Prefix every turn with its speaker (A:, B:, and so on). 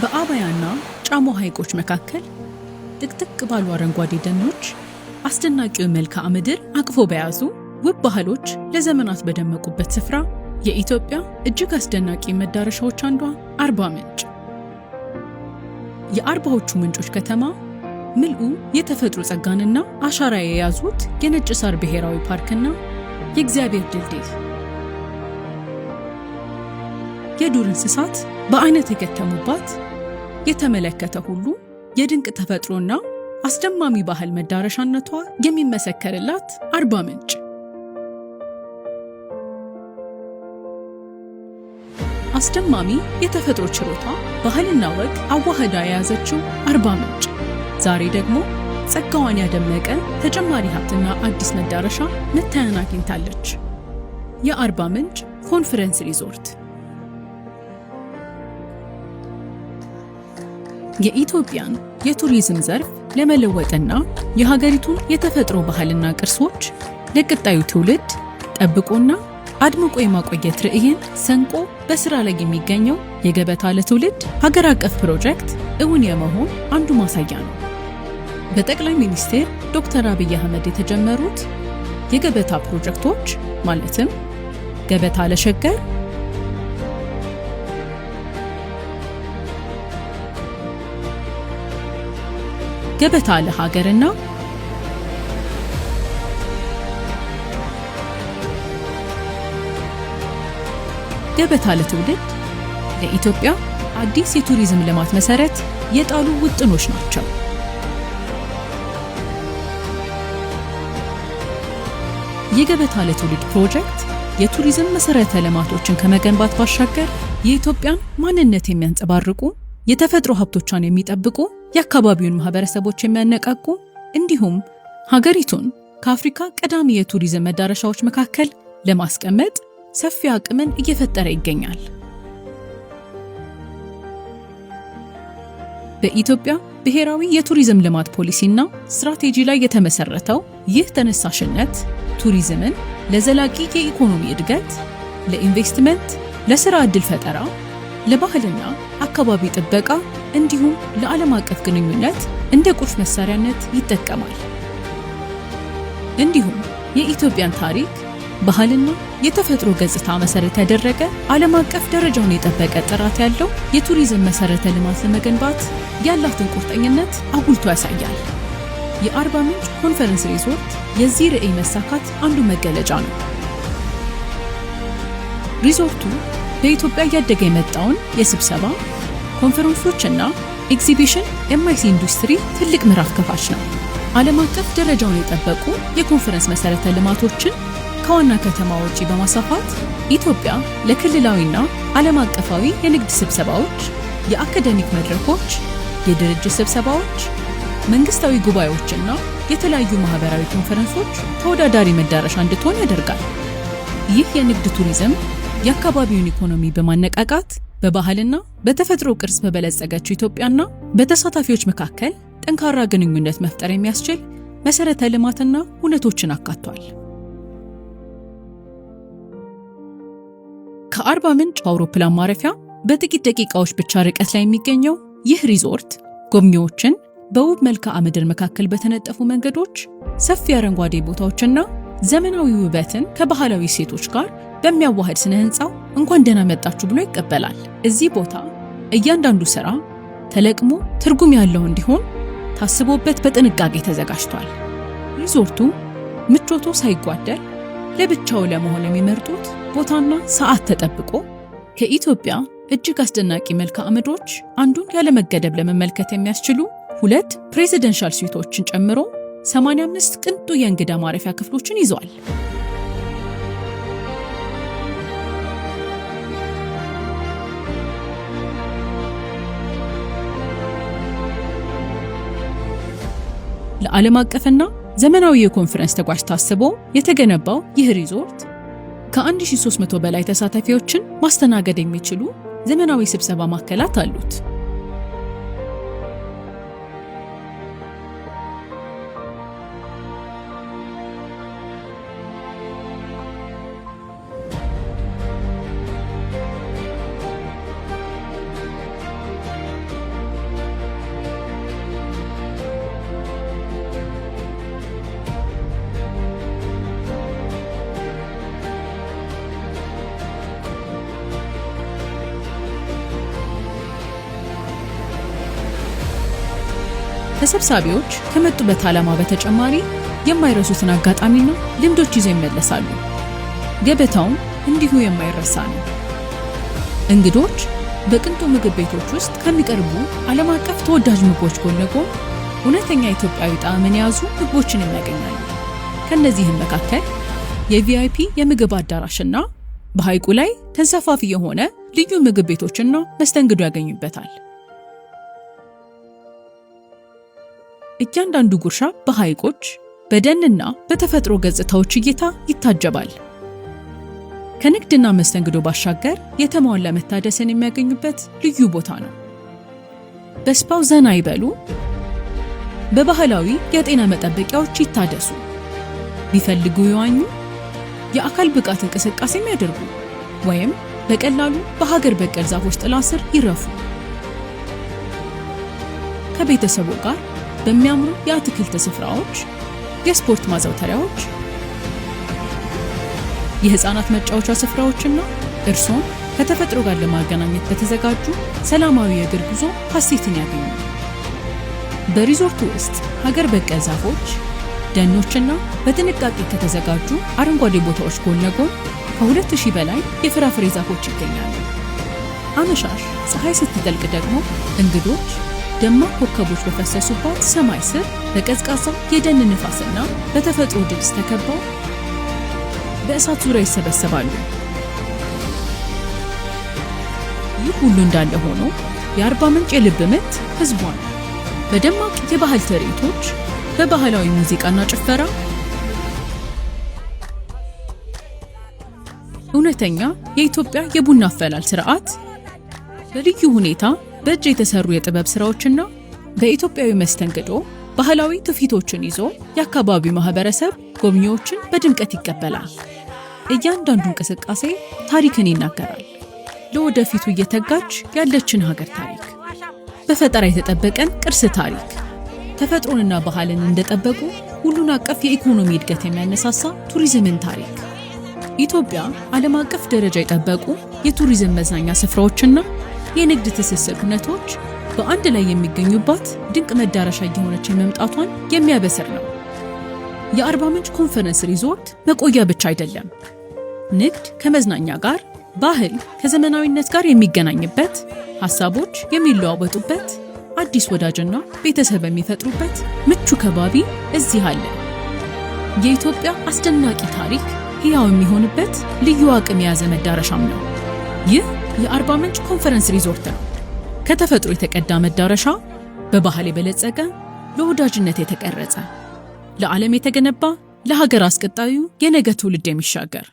A: በአባያና ጫሞ ሐይቆች መካከል ጥቅጥቅ ባሉ አረንጓዴ ደኖች፣ አስደናቂው መልክዓ ምድር አቅፎ በያዙ ውብ ባህሎች ለዘመናት በደመቁበት ስፍራ የኢትዮጵያ እጅግ አስደናቂ መዳረሻዎች አንዷ አርባ ምንጭ። የአርባዎቹ ምንጮች ከተማ ምልኡ የተፈጥሮ ጸጋንና አሻራ የያዙት የነጭ ሳር ብሔራዊ ፓርክና የእግዚአብሔር ድልድይ፣ የዱር እንስሳት በአይነት የከተሙባት፣ የተመለከተ ሁሉ የድንቅ ተፈጥሮና አስደማሚ ባህል መዳረሻነቷ የሚመሰከርላት አርባ ምንጭ። አስደማሚ የተፈጥሮ ችሮታ፣ ባህልና ወግ አዋህዳ የያዘችው አርባ ምንጭ ዛሬ ደግሞ ጸጋዋን ያደመቀ ተጨማሪ ሀብትና አዲስ መዳረሻ መታያን አግኝታለች። የአርባ ምንጭ ኮንፈረንስ ሪዞርት የኢትዮጵያን የቱሪዝም ዘርፍ ለመለወጥና የሀገሪቱን የተፈጥሮ ባህልና ቅርሶች ለቀጣዩ ትውልድ ጠብቆና አድምቆ የማቆየት ርዕይን ሰንቆ በስራ ላይ የሚገኘው የገበታ ለትውልድ ሀገር አቀፍ ፕሮጀክት እውን የመሆን አንዱ ማሳያ ነው። በጠቅላይ ሚኒስትር ዶክተር አብይ አህመድ የተጀመሩት የገበታ ፕሮጀክቶች ማለትም ገበታ ለሸገር፣ ገበታ ለሀገርና ገበታ ለትውልድ ለኢትዮጵያ አዲስ የቱሪዝም ልማት መሰረት የጣሉ ውጥኖች ናቸው። የገበታ ለትውልድ ፕሮጀክት የቱሪዝም መሰረተ ልማቶችን ከመገንባት ባሻገር የኢትዮጵያን ማንነት የሚያንጸባርቁ፣ የተፈጥሮ ሀብቶቿን የሚጠብቁ፣ የአካባቢውን ማህበረሰቦች የሚያነቃቁ እንዲሁም ሀገሪቱን ከአፍሪካ ቀዳሚ የቱሪዝም መዳረሻዎች መካከል ለማስቀመጥ ሰፊ አቅምን እየፈጠረ ይገኛል። በኢትዮጵያ ብሔራዊ የቱሪዝም ልማት ፖሊሲና ስትራቴጂ ላይ የተመሰረተው ይህ ተነሳሽነት ቱሪዝምን ለዘላቂ የኢኮኖሚ እድገት፣ ለኢንቨስትመንት፣ ለስራ ዕድል ፈጠራ፣ ለባህልና አካባቢ ጥበቃ እንዲሁም ለዓለም አቀፍ ግንኙነት እንደ ቁልፍ መሳሪያነት ይጠቀማል። እንዲሁም የኢትዮጵያን ታሪክ፣ ባህልና የተፈጥሮ ገጽታ መሰረት ያደረገ ዓለም አቀፍ ደረጃውን የጠበቀ ጥራት ያለው የቱሪዝም መሰረተ ልማት ለመገንባት ያላትን ቁርጠኝነት አጉልቶ ያሳያል። የአርባ ምንጭ ኮንፈረንስ ሪዞርት የዚህ ርዕይ መሳካት አንዱ መገለጫ ነው። ሪዞርቱ በኢትዮጵያ እያደገ የመጣውን የስብሰባ፣ ኮንፈረንሶችና ኤግዚቢሽን MICE ኢንዱስትሪ ትልቅ ምዕራፍ ከፋች ነው። ዓለም አቀፍ ደረጃውን የጠበቁ የኮንፈረንስ መሰረተ ልማቶችን ከዋና ከተማ ውጪ በማስፋፋት ኢትዮጵያ ለክልላዊና ዓለም አቀፋዊ የንግድ ስብሰባዎች፣ የአካደሚክ መድረኮች፣ የድርጅት ስብሰባዎች፣ መንግስታዊ ጉባኤዎችና የተለያዩ ማህበራዊ ኮንፈረንሶች ተወዳዳሪ መዳረሻ እንድትሆን ያደርጋል። ይህ የንግድ ቱሪዝም የአካባቢውን ኢኮኖሚ በማነቃቃት በባህልና በተፈጥሮ ቅርስ በበለጸገችው ኢትዮጵያና በተሳታፊዎች መካከል ጠንካራ ግንኙነት መፍጠር የሚያስችል መሰረተ ልማትና ሁነቶችን አካቷል። ከአርባ ምንጭ አውሮፕላን ማረፊያ በጥቂት ደቂቃዎች ብቻ ርቀት ላይ የሚገኘው ይህ ሪዞርት ጎብኚዎችን በውብ መልክዓ ምድር መካከል በተነጠፉ መንገዶች፣ ሰፊ አረንጓዴ ቦታዎችና ዘመናዊ ውበትን ከባህላዊ እሴቶች ጋር በሚያዋህድ ስነ ህንፃው እንኳን ደህና መጣችሁ ብሎ ይቀበላል። እዚህ ቦታ እያንዳንዱ ስራ ተለቅሞ ትርጉም ያለው እንዲሆን ታስቦበት በጥንቃቄ ተዘጋጅቷል። ሪዞርቱ ምቾቱ ሳይጓደል ለብቻው ለመሆን የሚመርጡት ቦታና ሰዓት ተጠብቆ ከኢትዮጵያ እጅግ አስደናቂ መልክዓ ምድሮች አንዱን ያለመገደብ ለመመልከት የሚያስችሉ ሁለት presidential suite ኦችን ጨምሮ 85 ቅንጡ የእንግዳ ማረፊያ ክፍሎችን ይዟል። ለዓለም አቀፍና ዘመናዊ የኮንፈረንስ ተጓዥ ታስቦ የተገነባው ይህ ሪዞርት ከ1300 በላይ ተሳታፊዎችን ማስተናገድ የሚችሉ ዘመናዊ ስብሰባ ማዕከላት አሉት። ተሰብሳቢዎች ከመጡበት ዓላማ በተጨማሪ የማይረሱትን አጋጣሚና ልምዶች ይዘው ይመለሳሉ። ገበታውም እንዲሁ የማይረሳ ነው። እንግዶች በቅንጡ ምግብ ቤቶች ውስጥ ከሚቀርቡ ዓለም አቀፍ ተወዳጅ ምግቦች ጎን ለጎን እውነተኛ ኢትዮጵያዊ ጣዕምን የያዙ ምግቦችን ያገኛሉ። ከእነዚህም መካከል የ VIP የምግብ አዳራሽና በሐይቁ ላይ ተንሳፋፊ የሆነ ልዩ ምግብ ቤቶችና መስተንግዶ ያገኙበታል። እያንዳንዱ ጉርሻ በሐይቆች፣ በደንና በተፈጥሮ ገጽታዎች እይታ ይታጀባል። ከንግድና መስተንግዶ ባሻገር የተሟላ መታደስን የሚያገኙበት ልዩ ቦታ ነው። በ spa ው ዘና ይበሉ፣ በባህላዊ የጤና መጠበቂያዎች ይታደሱ፣ ቢፈልጉ ይዋኙ፣ የአካል ብቃት እንቅስቃሴም ያደርጉ ወይም በቀላሉ በሀገር በቀል ዛፎች ጥላ ስር ይረፉ። ከቤተሰቡ ጋር በሚያምሩ የአትክልት ስፍራዎች፣ የስፖርት ማዘውተሪያዎች፣ የህፃናት መጫወቻ ስፍራዎችና እርሶን ከተፈጥሮ ጋር ለማገናኘት በተዘጋጁ ሰላማዊ የእግር ጉዞ ሀሴትን ያገኙ። በሪዞርቱ ውስጥ ሀገር በቀል ዛፎች፣ ደኖችና በጥንቃቄ ከተዘጋጁ አረንጓዴ ቦታዎች ጎን ለጎን ከ2000 በላይ የፍራፍሬ ዛፎች ይገኛሉ። አመሻሽ ፀሐይ ስትጠልቅ ደግሞ እንግዶች ደማቅ ኮከቦች በፈሰሱባት ሰማይ ስር በቀዝቃዛ የደን ንፋስና በተፈጥሮ ድምፅ ተከበው በእሳት ዙሪያ ይሰበሰባሉ። ይህ ሁሉ እንዳለ ሆኖ የአርባ ምንጭ የልብ ምት ህዝቧ ነው። በደማቅ የባህል ትርኢቶች፣ በባህላዊ ሙዚቃና ጭፈራ እውነተኛ የኢትዮጵያ የቡና አፈላል ስርዓት፣ በልዩ ሁኔታ በእጅ የተሰሩ የጥበብ ስራዎችና በኢትዮጵያዊ መስተንግዶ ባህላዊ ትውፊቶችን ይዞ የአካባቢው ማህበረሰብ ጎብኚዎችን በድምቀት ይቀበላል። እያንዳንዱ እንቅስቃሴ ታሪክን ይናገራል። ለወደፊቱ እየተጋች ያለችን ሀገር ታሪክ፣ በፈጠራ የተጠበቀን ቅርስ ታሪክ፣ ተፈጥሮንና ባህልን እንደጠበቁ ሁሉን አቀፍ የኢኮኖሚ እድገት የሚያነሳሳ ቱሪዝምን ታሪክ። ኢትዮጵያ ዓለም አቀፍ ደረጃ የጠበቁ የቱሪዝም መዝናኛ ስፍራዎችና የንግድ ትስስር ሁነቶች በአንድ ላይ የሚገኙባት ድንቅ መዳረሻ እየሆነች የመምጣቷን የሚያበስር ነው። የአርባ ምንጭ ኮንፈረንስ ሪዞርት መቆያ ብቻ አይደለም። ንግድ ከመዝናኛ ጋር፣ ባህል ከዘመናዊነት ጋር የሚገናኝበት፣ ሀሳቦች የሚለዋወጡበት፣ አዲስ ወዳጅና ቤተሰብ የሚፈጥሩበት ምቹ ከባቢ እዚህ አለ። የኢትዮጵያ አስደናቂ ታሪክ ሕያው የሚሆንበት ልዩ አቅም የያዘ መዳረሻም ነው። ይህ የአርባ ምንጭ ኮንፈረንስ ሪዞርት ነው። ከተፈጥሮ የተቀዳ መዳረሻ፣ በባህል የበለጸገ፣ ለወዳጅነት የተቀረጸ፣ ለዓለም የተገነባ፣ ለሀገር አስቀጣዩ የነገ ትውልድ የሚሻገር።